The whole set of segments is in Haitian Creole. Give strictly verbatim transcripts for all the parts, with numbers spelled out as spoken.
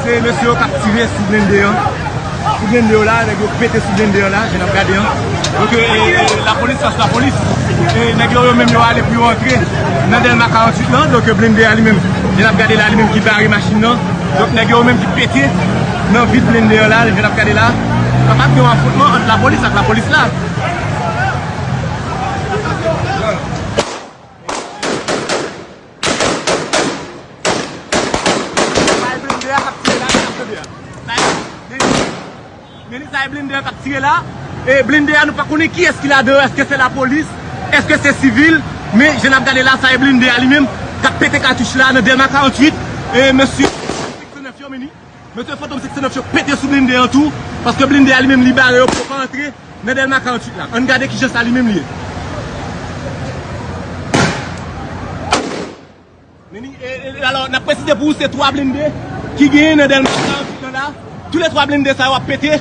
Se mesye yo k ap tire sou blende an. Sou blende yo la, nèg yo pete sou blende an la, jan n ap gade an. Donk, e, e, lapolis fas lapolis. E, nèg yo, yo menm, yo ale pou yo antre nan Dèlma karanntuit lan. Donk, blende a li menm, jan n ap gade la, li menm ki bare machin nan. Donk, nèg yo, yo menm ki pete nan vit blende an la, jan n ap gade la. Kapab gen yon afwontman ant lapolis ak lapolis la. Sa e blende a k ap tire la, sa ap tande a. Sa e, men, men sa e blende a k ap tire la. E blende a, nou pa konnen kiyès ki ladan, èske se lapolis, èske se sivil, men jan n ap gade la, sa e blende a li menm k ap pete katouch la nan Dèlma karanntuit. E mesye senk san nèf yo, men ni, mesye Fantom senk san nèf yo pete sou blende an tou, paske blende a li menm li bare yo pou yo pa antre nan Dèlma karanntuit la. Ann gade kijan sa li menm li ye. Men ni, e, e, alò, n ap presize pou ou, se twa blende ki genyen nan Dèlma karanntuit lan la. Toulètwa blende sa yo ap pete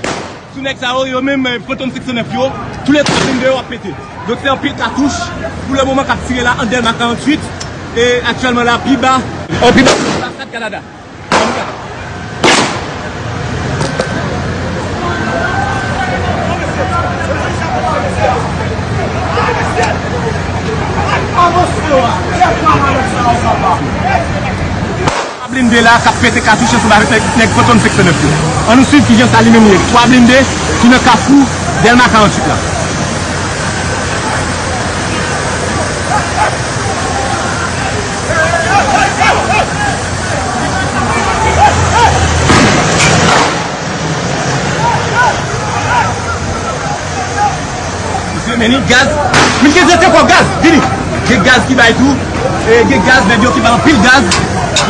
sou nèg sa yo, yo menm, e, Fantom senk san nèf yo. Toulètwa blende yo ap pete. Donk, se anpil katouch pou le moman k ap tire la ant Dèlma karanntuit e aktyèlman la, pi ba, e, pi ba, anbasad Kanada. Blende la k ap pete katouch ansanm avèk nèg, nèg Fantom senk san nèf yo. Ann nou swiv kijan sa li menm ye. Twa blende ki nan kafou Dèlma karanntuit la. Mesye, men ni gaz. Men gen zete kò gaz, vini. Gen gaz ki bay tou. E, gen gaz, nèg yo ki bay anpil gaz.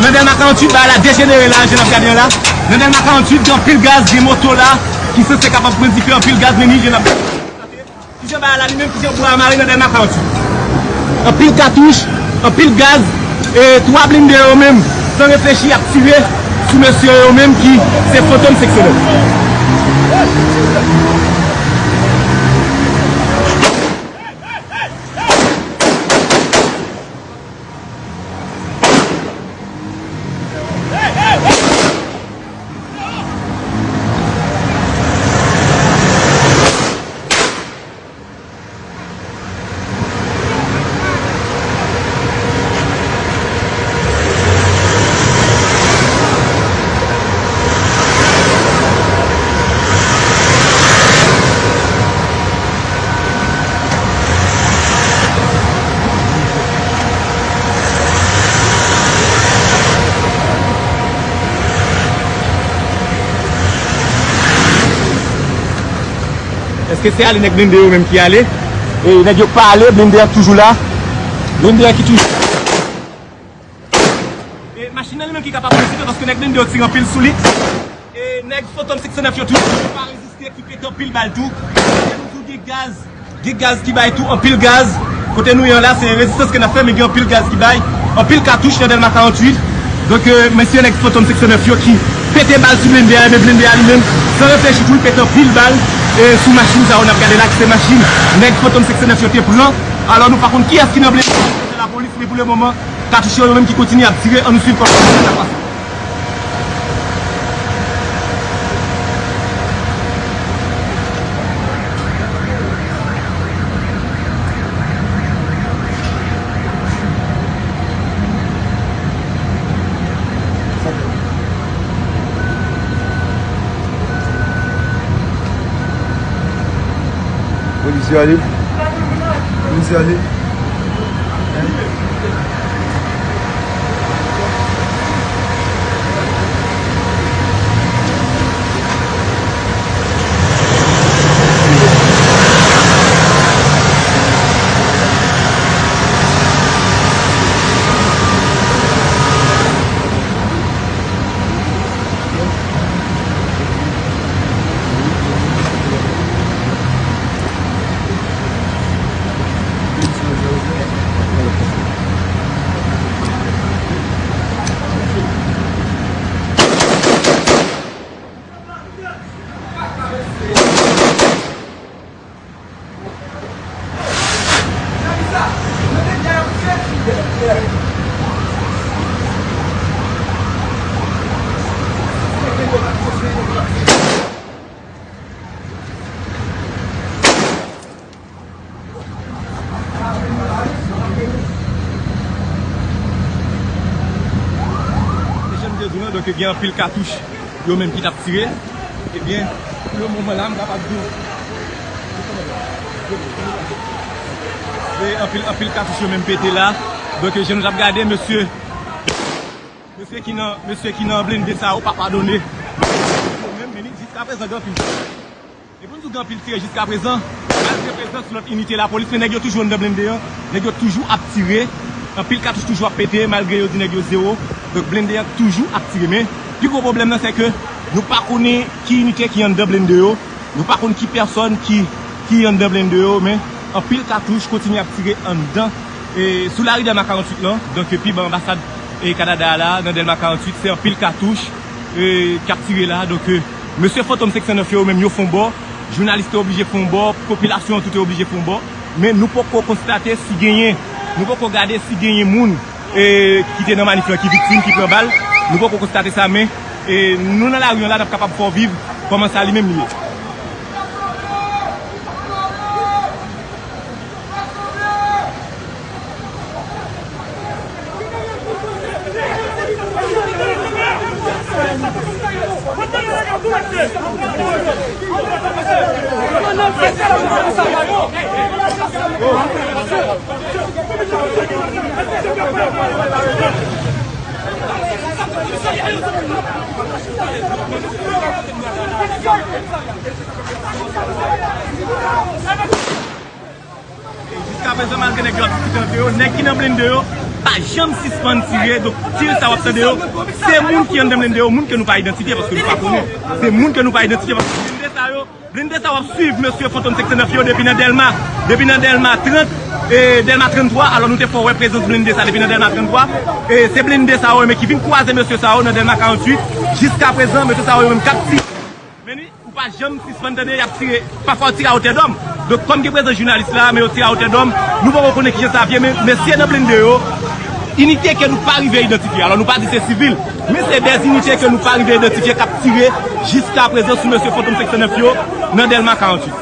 Nan Dèlma karanntuit, bagay la dejenere la, jan n ap gade an la. Nan Dèlma karanntuit, gen anpil gaz, gen moto la ki sanse kapab pran dife, anpil gaz, men ni jan n ap gade. Kijan bagay la li menm, kijan bwa a mare nan Dèlma karanntuit. Anpil katouch, anpil gaz, e twa blende yo menm, san reflechi, ap tire sou mesye yo menm ki se Fantom senk san nèf. Èske se ale nèg blende yo menm ki ale? E nèg yo pa ale, blende a toujou la. Blende a ki toujou la. E machin nan li menm ki kapab reziste paske nèg blende yo tire anpil sou li. E nèg Fantom senk san nèf yo toujou pa reziste, ki pete anpil bal tou. Kote nou tou gen gaz, gen gaz ki bay tou, anpil gaz. Kote nou ye an la, se rezistans ke n ap fè, men gen anpil gaz ki bay, anpil katouch nan Dèlma karanntuit. Donk, e, mesye nèg Fantom senk san nèf yo ki pete bal sou blende a, ebyen blende a li menm, san reflechi tou, li pete anpil bal, e, sou machin sa yo n ap gade la, ki se machin nèg Fantom senk san nèf yo te pran. Alò, nou pa konn kiyès ki nan blende a, èske se lapolis, men pou le moman, katouch yo, yo menm ki kontinye ap tire, ann nou swiv kòman sa ap pase. Polis yo ale. Polis yo ale. Te gen anpil katouch yo menm ki t ap tire. Ebyen, pou le moman la, m kapab di w, se anpil, anpil katouch yo menm pete la. Donk, jan nou t ap gade, mesye, mesye ki nan, mesye ki nan blende sa yo pa padone. Yo menm, men jiska prezan, gen anpil. E pou n di w gen anpil tire jiska prezan, malgre prezans lòt inite lapolis, men nèg yo toujou anndan blende an. Nèg yo toujou ap tire. Anpil katouch toujou ap pete, malgre yo di nèg yo zewo. Donk, blende an toujou ap tire. Men, pi gwo pwoblèm nan, se ke nou pa konnen ki inite ki anndan blende yo. Nou pa konn ki pèsòn ki, ki anndan blende yo, men anpil katouch kontinye ap tire anndan, e, sou lari Dèlma karanntuit lan. Donk, pi ba anbasad, e, Kanada a la, nan Dèlma karanntuit, se anpil katouch, e, k ap tire la. Donk, e, mesye Fantom senk san nèf yo, yo menm, yo fè yon bò. Jounalis te oblije fè yon bò, popilasyon an tou te oblije fè yon bò. Men nou poko konstate si genyen, nou poko gade si genyen moun, e, ki te nan manif lan, ki viktim, ki pran bal. Nou poko konstate sa, men, e, nou nan lari an la, n ap kapab fè w viv kòman sa li menm li ye. Jiska prezan, malgre nèg yo ap diskite ant yo, nèg ki nan blende yo pa janm sispann tire. Donk, tire sa w ap tande yo, se moun ki anndan blende yo, moun ke nou pa idantifye paske nou pa konnen. Se moun ke nou pa idantifye paske blende sa yo, blende sa yo ap swiv mesye Fantom senk san nèf yo depi nan Dèlma, depi nan Dèlma trant, e, Dèlma tranntwa. Alò, nou te fè w wè prezans blende sa depi nan Dèlma tranntwa. E se blende sa yo, men ki vin kwaze mesye sa yo nan Dèlma karanntuit. Jiska prezan, mesye sa yo, yo menm k ap tire. Men ni, ou pa janm sispann tande y ap tire. Pafwa, yo tire a wotè dòm. Donk, kòm gen prezans jounalis la, men yo tire a wotè dòm. Nou poko konnen kijan sa ap ye, men mesye nan blende yo, inite ke nou pa rive idantifye. Alò, nou pa di se sivil, men se de inite ke nou pa rive idantifye k ap tire jiska prezan sou mesye Fantom senk san nèf yo nan Dèlma karanntuit.